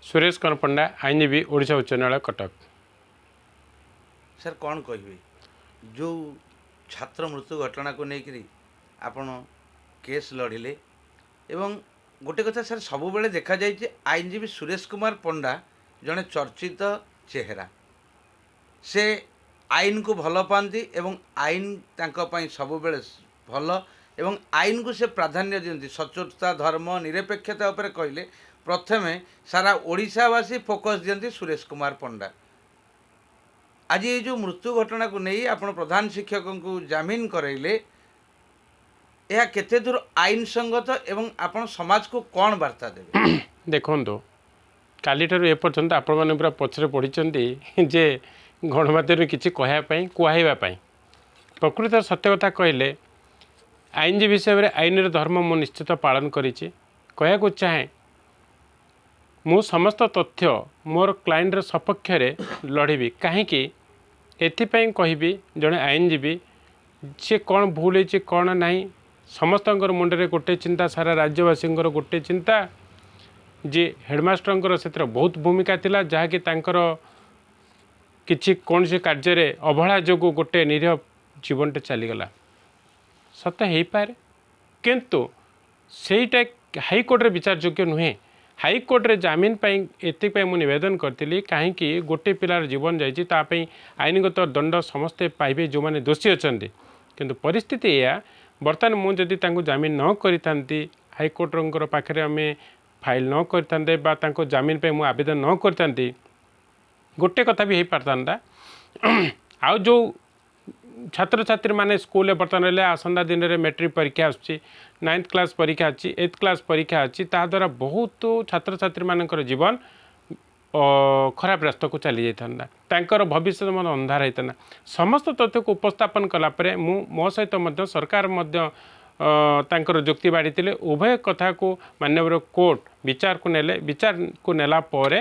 ସୁରେଶ କୁମାର ପଣ୍ଡା, ଆଇନଜୀବୀ, ଓଡ଼ିଶା ଉଚ୍ଚ ନ୍ୟାୟାଳୟ, କଟକ। ସାର୍, କ'ଣ କହିବେ, ଯେଉଁ ଛାତ୍ର ମୃତ୍ୟୁ ଘଟଣାକୁ ନେଇକରି ଆପଣ କେସ୍ ଲଢ଼ିଲେ? ଏବଂ ଗୋଟେ କଥା ସାର୍, ସବୁବେଳେ ଦେଖାଯାଇଛି ଆଇନଜୀବୀ ସୁରେଶ କୁମାର ପଣ୍ଡା ଜଣେ ଚର୍ଚ୍ଚିତ ଚେହେରା। ସେ ଆଇନକୁ ଭଲ ପାଆନ୍ତି ଏବଂ ଆଇନ ତାଙ୍କ ପାଇଁ ସବୁବେଳେ ଭଲ ଏବଂ ଆଇନକୁ ସେ ପ୍ରାଧାନ୍ୟ ଦିଅନ୍ତି। ସଚୋଟତା, ଧର୍ମ ନିରପେକ୍ଷତା ଉପରେ କହିଲେ ପ୍ରଥମେ ସାରା ଓଡ଼ିଶାବାସୀ ଫୋକସ୍ ଦିଅନ୍ତି ସୁରେଶ କୁମାର ପଣ୍ଡା। ଆଜି ଏଇ ଯେଉଁ ମୃତ୍ୟୁ ଘଟଣାକୁ ନେଇ ଆପଣ ପ୍ରଧାନ ଶିକ୍ଷକଙ୍କୁ ଜାମିନ କରାଇଲେ, ଏହା କେତେ ଦୂର ଆଇନ ସଙ୍ଗତ ଏବଂ ଆପଣ ସମାଜକୁ କ'ଣ ବାର୍ତ୍ତା ଦେବେ? ଦେଖନ୍ତୁ, କାଲିଠାରୁ ଏପର୍ଯ୍ୟନ୍ତ ଆପଣମାନେ ପୁରା ପଛରେ ପଡ଼ିଛନ୍ତି ଯେ ଗଣମାଧ୍ୟମରେ କିଛି କହିବା ପାଇଁ, କୁହାଇବା ପାଇଁ। ପ୍ରକୃତରେ ସତ୍ୟ କଥା କହିଲେ, ଆଇନଜୀବୀ ହିସାବରେ ଆଇନର ଧର୍ମ ମୁଁ ନିଶ୍ଚିତ ପାଳନ କରିଛି। କହିବାକୁ ଚାହେଁ, ମୁଁ ସମସ୍ତ ତଥ୍ୟ ମୋର କ୍ଲାଏଣ୍ଟର ସପକ୍ଷରେ ଲଢ଼ିବି। କାହିଁକି ଏଥିପାଇଁ କହିବି, ଜଣେ ଆଇନଜୀବୀ ସିଏ କ'ଣ ଭୁଲ ହେଇଛି, କ'ଣ ନାହିଁ, ସମସ୍ତଙ୍କର ମୁଣ୍ଡରେ ଗୋଟେ ଚିନ୍ତା, ସାରା ରାଜ୍ୟବାସୀଙ୍କର ଗୋଟେ ଚିନ୍ତା ଯେ ହେଡ଼ମାଷ୍ଟରଙ୍କର ସେଥିରେ ବହୁତ ଭୂମିକା ଥିଲା, ଯାହାକି ତାଙ୍କର କିଛି କୌଣସି କାର୍ଯ୍ୟରେ ଅବହେଳା ଯୋଗୁଁ ଗୋଟେ ନିରୀହ ଜୀବନଟେ ଚାଲିଗଲା। ସତ ହେଇପାରେ, କିନ୍ତୁ ସେଇଟା ହାଇକୋର୍ଟରେ ବିଚାର ଯୋଗ୍ୟ ନୁହେଁ। ହାଇକୋର୍ଟରେ ଜାମିନ ପାଇଁ ଏଥିପାଇଁ ମୁଁ ନିବେଦନ କରିଥିଲି, କାହିଁକି ଗୋଟେ ପିଲାର ଜୀବନ ଯାଇଛି, ତା ପାଇଁ ଆଇନଗତ ଦଣ୍ଡ ସମସ୍ତେ ପାଇବେ ଯେଉଁମାନେ ଦୋଷୀ ଅଛନ୍ତି। କିନ୍ତୁ ପରିସ୍ଥିତି ଏଇଆ, ବର୍ତ୍ତମାନ ମୁଁ ଯଦି ତାଙ୍କୁ ଜାମିନ ନ କରିଥାନ୍ତି, ହାଇକୋର୍ଟଙ୍କର ପାଖରେ ଆମେ ଫାଇଲ୍ ନ କରିଥାନ୍ତେ ବା ତାଙ୍କ ଜାମିନ ପାଇଁ ମୁଁ ଆବେଦନ ନ କରିଥାନ୍ତି, ଗୋଟେ କଥା ବି ହେଇପାରିଥାନ୍ତା। ଆଉ ଯେଉଁ ଛାତ୍ରଛାତ୍ରୀମାନେ ସ୍କୁଲରେ ବର୍ତ୍ତମାନ ରହିଲେ, ଆସନ୍ତା ଦିନରେ ମେଟ୍ରିକ୍ ପରୀକ୍ଷା ଆସୁଛି, ନାଇନ୍ଥ କ୍ଲାସ୍ ପରୀକ୍ଷା ଅଛି, ଏଇଥ୍ କ୍ଲାସ୍ ପରୀକ୍ଷା ଅଛି, ତାହାଦ୍ୱାରା ବହୁତ ଛାତ୍ରଛାତ୍ରୀମାନଙ୍କର ଜୀବନ ଖରାପ ରାସ୍ତାକୁ ଚାଲି ଯାଇଥାନ୍ତା, ତାଙ୍କର ଭବିଷ୍ୟତ ମଧ୍ୟ ଅନ୍ଧାର ହେଇଥାନ୍ତା। ସମସ୍ତ ତଥ୍ୟକୁ ଉପସ୍ଥାପନ କଲା ପରେ ମୁଁ ମୋ ସହିତ ମଧ୍ୟ ସରକାର ମଧ୍ୟ ତାଙ୍କର ଯୁକ୍ତି ବାଢ଼ିଥିଲେ। ଉଭୟ କଥାକୁ ମାନ୍ୟବର କୋର୍ଟ ବିଚାରକୁ ନେଲେ। ବିଚାରକୁ ନେଲା ପରେ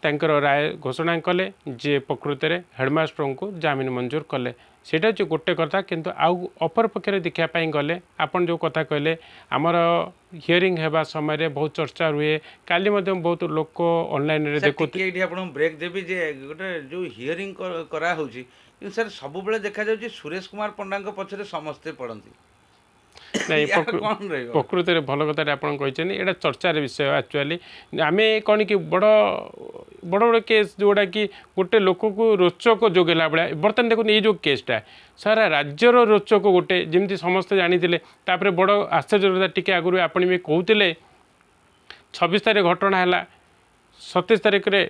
ତାଙ୍କର ରାୟ ଘୋଷଣା କଲେ ଯେ ପ୍ରକୃତରେ ହେଡ଼ମାଷ୍ଟରଙ୍କୁ ଜାମିନ ମଞ୍ଜୁର କଲେ। ସେଇଟା ହେଉଛି ଗୋଟେ କଥା। କିନ୍ତୁ ଆଉ ଅପରପକ୍ଷରେ ଦେଖିବା ପାଇଁ ଗଲେ, ଆପଣ ଯେଉଁ କଥା କହିଲେ, ଆମର ହିୟରିଂ ହେବା ସମୟରେ ବହୁତ ଚର୍ଚ୍ଚା ରୁହେ। କାଲି ମଧ୍ୟ ବହୁତ ଲୋକ ଅନଲାଇନରେ ସାର୍, ଦେଖୁ ଟିକେ ଏଇଠି ଆପଣଙ୍କୁ ବ୍ରେକ୍ ଦେବି ଯେ ଗୋଟେ ଯେଉଁ ହିୟରିଂ କରାହେଉଛି, କିନ୍ତୁ ସାର୍, ସବୁବେଳେ ଦେଖାଯାଉଛି ସୁରେଶ କୁମାର ପଣ୍ଡାଙ୍କ ପଛରେ ସମସ୍ତେ ପଡ଼ନ୍ତି। ନାଇଁ, ୟାର କ'ଣ ରହିବ? ପ୍ରକୃତରେ ଭଲ କଥାଟା ଆପଣ କହିଛନ୍ତି। ଏଇଟା ଚର୍ଚ୍ଚାର ବିଷୟ। ଆକ୍ଚୁଆଲି ଆମେ କ'ଣ କି ବଡ଼ ବଡ଼ ବଡ଼ କେସ୍, ଯେଉଁଟାକି ଗୋଟେ ଲୋକକୁ ରୋଚକ ଯୋଗାଇଲା ଭଳିଆ। ବର୍ତ୍ତମାନ ଦେଖନ୍ତୁ, ଏଇ ଯେଉଁ କେସ୍ଟା ସାରା ରାଜ୍ୟର ରୋଚକ ଗୋଟେ, ଯେମିତି ସମସ୍ତେ ଜାଣିଥିଲେ। ତାପରେ ବଡ଼ ଆଶ୍ଚର୍ଯ୍ୟ କଥା, ଟିକେ ଆଗରୁ ଆପଣ ବି କହୁଥିଲେ, 26 ତାରିଖ ଘଟଣା ହେଲା, 27 ତାରିଖରେ